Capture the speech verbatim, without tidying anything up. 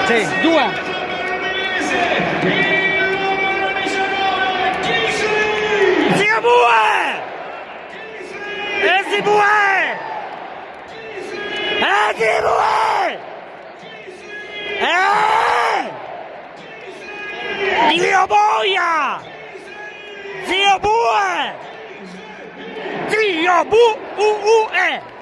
Sì, due. Zio Bue! E Zio Bue! E Zio Bue! Eh! Dio boia! Zio Bue! Zio Bu U U E!